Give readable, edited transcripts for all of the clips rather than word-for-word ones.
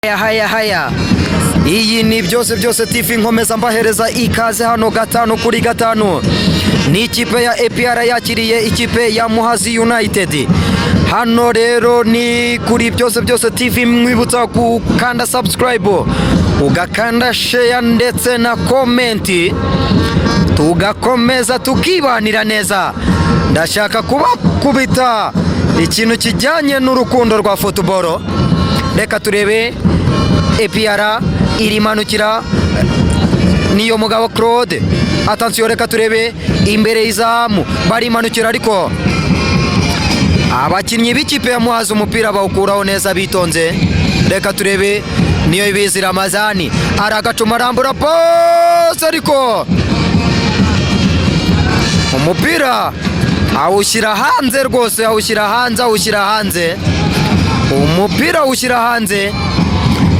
Haya haya haya, iyi ni Byose Byose TV. Nkomeza mbahereza ikaze hano 5 kuri 5. Ni ikipe ya APR yakiriye ikipe ya Muhazi United. Hano rero ni kuri Byose Byose TV. Mwibutsa gukanda subscribe, ugakanda share ndetse na comment, tugakomeza tukibanira neza. Ndashaka kubakubita ikintu kijyanye n'urukundo rwa football. Reka turebe, APR irimanukira, niyo mugabo Claude. Attention, reka turebe imbere y'izamu, barimanukira, ariko abakinnyi b'ikipe ya Muhazi umupira bawukuraho neza bitonze. Reka turebe, niyo ibizi Ramazani aragacuma, arambura pose, ariko umupira awushyira hanze rwose, awushyira hanze, awushyira hanze, umupira awushyira hanze.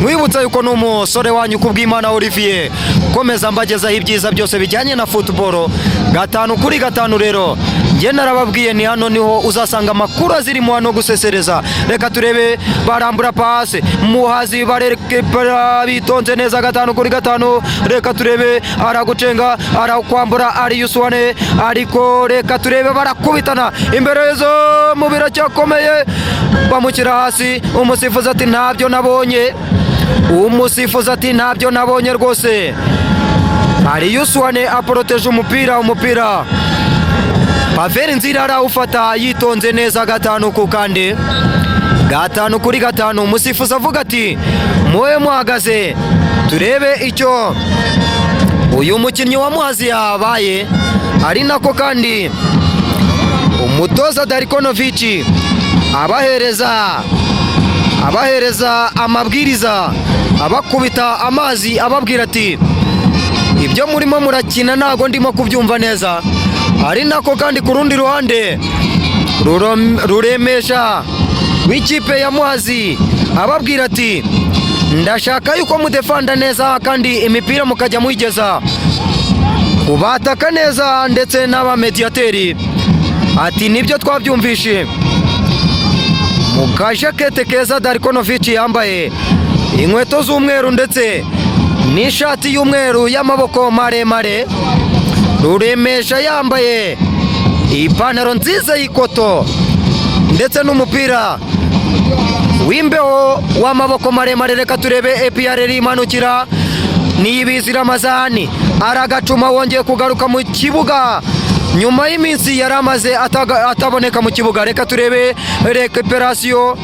Mwibutsa yuko ni umusore wanyu Kubwimana Olivier, komeza mbagezaho ibyiza byose bijyanye na football 5 kuri 5. Rero njye narababwiye, ni hano niho uzasanga amakuru azirimo hano gusesereza. Reka turebe, barambura pase, Muhazi barekera bitonze neza 5 kuri 5. Reka turebe, aragucenga, arakwambura ari Yuswane, ariko reka turebe, barakubitana imbere mu biracyakomeye, bamushyira hasi. Umusifuzi ati: "Ntabyo nabonye." Umusifuzi ati: "Ntabyo nabonye rwose." Hari Yuswane aporoteje umupira, umupira Paveri Nzira arawufata yitonze neza gatanu ku kandi, 5 kuri 5. Umusifuzi avuga ati: "Mube muhagaze turebe icyo uyu mukinnyi wa Muhazi yabaye." Ari nako kandi umutoza Darikonovic abahereza amabwiriza, abakubita amazi, ababwira ati: "Ibyo murimo murakina ntabwo ndimo kubyumva neza." Ari nako kandi ku rundi ruhande Ruremesha w'ikipe ya Muhazi ababwira ati: "Ndashaka yuko mudefanda neza kandi imipira mukajya muyigeza kubataka neza ndetse n'abamediyateri." Ati: "Nibyo twabyumvishe." Mu kajakete keza Darikonovic yambaye, inkweto z'umweru ndetse n'ishati y'umweru y'amaboko maremare, Ruremesha yambaye ipantaro nziza y'ikoto ndetse n'umupira w'imbeho w'amaboko maremare. Reka turebe, APR imanukira, Niyibizi Ramazani aragacuma, wongeye kugaruka mu kibuga nyuma y'iminsi yari amaze ataboneka mu kibuga. Reka turebe récupération,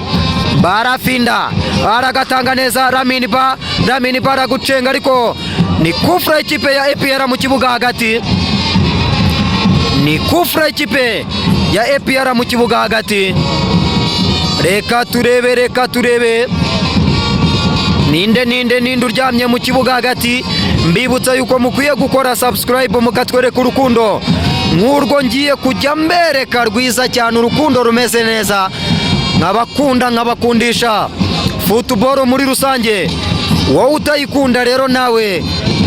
barafinda, aragatanga neza Lamine Ba. Lamine Ba aragucenga, ariko ni kufra ikipe ya APR mu kibuga hagati, ni kufra ikipe ya APR mu kibuga hagati. Reka turebe, reka turebe, ninde, ninde, ninde uryamye mu kibuga hagati? Mbibutsa yuko mukwiye gukora subscribe, mukatwereka urukundo nk'urwo ngiye kujya mbereka rwiza cyane, urukundo rumeze neza, nkabakunda, nkabakundisha football muri rusange. Wowe utayikunda rero, nawe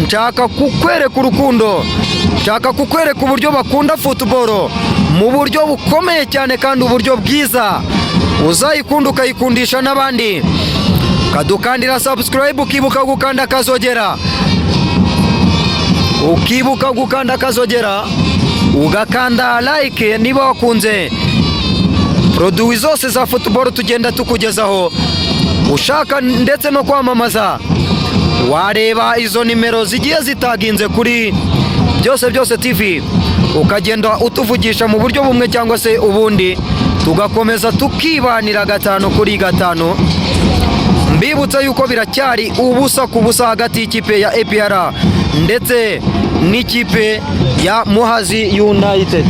nshaka kukwereka urukundo, nshaka kukwereka uburyo bakunda football mu buryo bukomeye cyane kandi uburyo bwiza, uzayikunda ukayikundisha n'abandi. Kadukandira subscribe, ukibuka gukanda akazogera, ukibuka gukanda akazogera, ugakanda like niba wakunze produit zose za football tugenda tukugezaho. Ushaka ndetse no kwamamaza, wareba izo nimero zigiye zitaginze kuri Byose Byose TV, ukagenda utuvugisha mu buryo bumwe cyangwa se ubundi, tugakomeza tukibanira 5 kuri 5. Mbibutsa yuko biracyari 0 ku 0 hagati y'ikipe ya APR ndetse n'ikipe ya Muhazi United.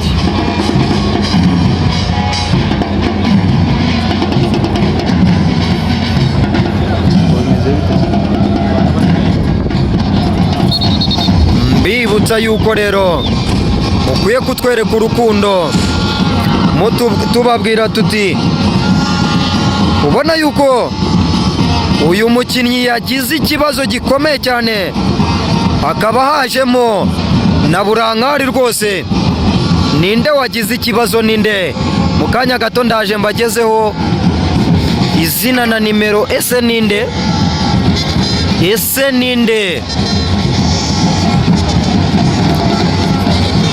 Mbibutsa yuko rero mukwiye kutwereka urukundo, tubabwira tuti: ubona yuko uyu mukinnyi yagize ikibazo gikomeye cyane, hakaba hajemo na burankari rwose. Ninde wagize ikibazo? Ninde? Mu kanya gato ndaje mbagezeho izina na nimero. Ese ninde? Ese ninde?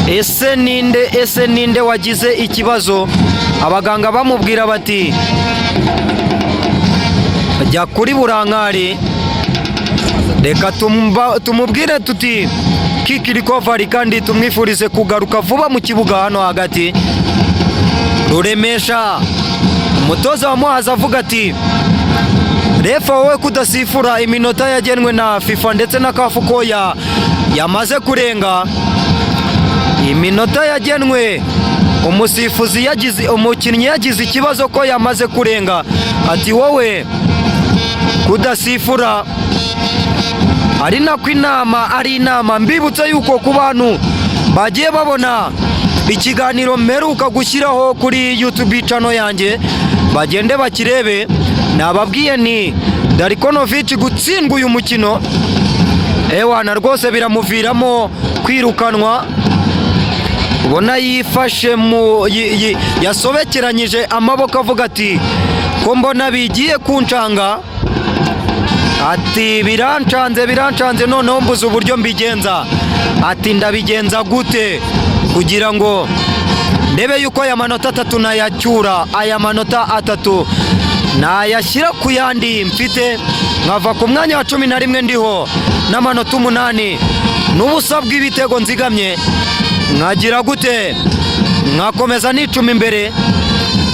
Ese ninde? Ese ninde wagize ikibazo? Abaganga bamubwira bati jya kuri burankari. Reka tumubwire tuti quick recovery, kandi tumwifurize kugaruka vuba mu kibuga hano hagati. Ruremesha, umutoza wa Muhazi, avuga ati: "Refa, wowe kudasifura iminota yagenwe na FIFA ndetse na CAF ko yamaze kurenga iminota yagenwe, umusifuzi yagize, umukinnyi yagize ikibazo ko yamaze kurenga, ati wowe kudasifura." Ari nako inama ari inama. Mbibutsa yuko ku bantu bagiye babona ikiganiro mperuka gushyiraho kuri YouTube channel yanjye, bagende bakirebe. Nababwiye ni Darkonovic gutsindwa uyu mukino, ewana rwose biramuviramo kwirukanwa. Ubona yifashe mu yasobekeranyije amaboko, avuga ati: "Ko mbona bigiye kuncanga?" Ati: "Birancanze, birancanze, noneho mbuze uburyo mbigenza." Ati: "Ndabigenza gute kugira ngo ndebe yuko aya manota 3 nayacyura, aya manota 3 nayashyira ku yandi mfite, nkava ku mwanya wa 11 ndiho n'amanota 8 n'ubusa bw'ibitego nzigamye, nkagira gute, nkakomeza nicuma imbere?"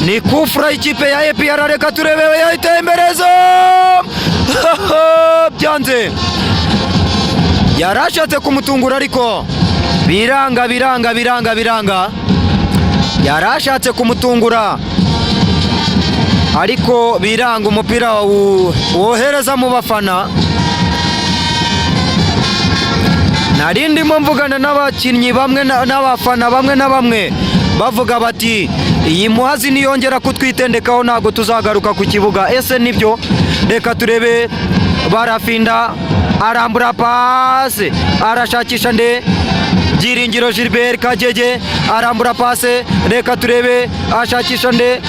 Ni kufura y'ikipe ya APR. Reka turebe, yahiteye imbere zo byanze. Yarashatse kumutungura ariko biranga, biranga, biranga, biranga. Yarashatse kumutungura ariko biranga, umupira wohereza mu bafana. Nari ndimo mvugana n'abakinnyi bamwe n'abafana bamwe na bamwe, bavuga bati: "Iyi Muhazi niyongera kutwitendekaho ntabwo tuzagaruka ku kibuga." Ese nibyo? Reka turebe. Barafinda arambura pase, arashakisha nde? Byiringiro Gilbert Kagege arambura pase. Reka turebe, ashakisha nde?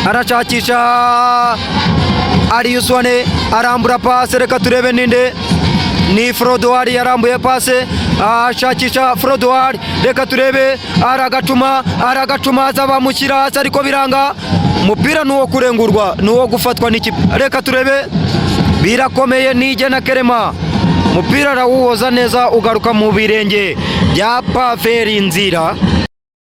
Arashakisha Ariyuswane, arambura pase. Reka turebe ninde? Ni Frodouard yarambuye pase, ashakisha Frodouard. Reka turebe, aragacuma, aragacuma, aza bamushyira hasi ariko biranga. Umupira ni uwo kurengurwa, ni uwo gufatwa n'ikipe. Reka turebe, birakomeye. Nige na Kerema, umupira arawuhoza neza, ugaruka mu birenge bya Paveri Nzira.